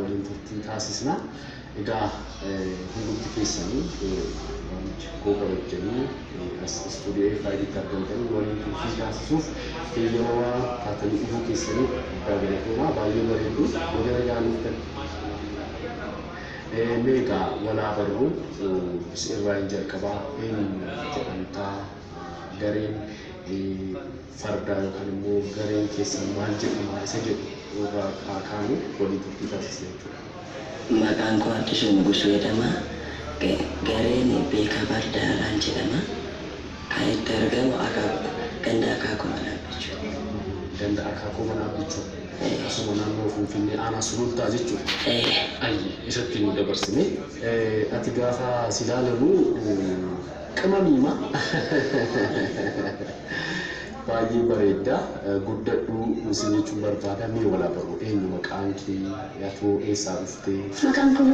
Waliin turtii taasisna. Egaa hundumti keessanii waamicha koo kabajjanii as istuudiyoo FIBtti argamtanii waliin turtii taasisuuf heeyyamamaa taatanii dhufuu keessaniif guddaa galatoomaa. Baay'ee bareeddu. Baga nagaan dhuftan. Mee egaa walaa barru si irraa hin jalqabaa eenyu jedhamtaa gareen fardaa yookaan immoo gareen keessan maal jedhama isa jedhu irraa haa kaanu waliin turtii taasisna jechuudha. Maqaan koo Addisuu Nugusuu jedhama. Gareen Beekaa Fardaaraan jedhama. Kan itti argamu ganda Akaakuu Manaa Abbichuu. Ganda Akaakuu Manaa Abbichuu. Asuma naannoo Finfinnee aanaa Sulultaa jechuudha. Ayyi isatti nu dabarsine. Ati gaafa si ilaalamu qimamiima. Baay'ee bareedda. Guddadhu sin jechuun barbaada. Mee walaa barru eenyu maqaan kee atoo eessaa dhuftee? Maqaan koo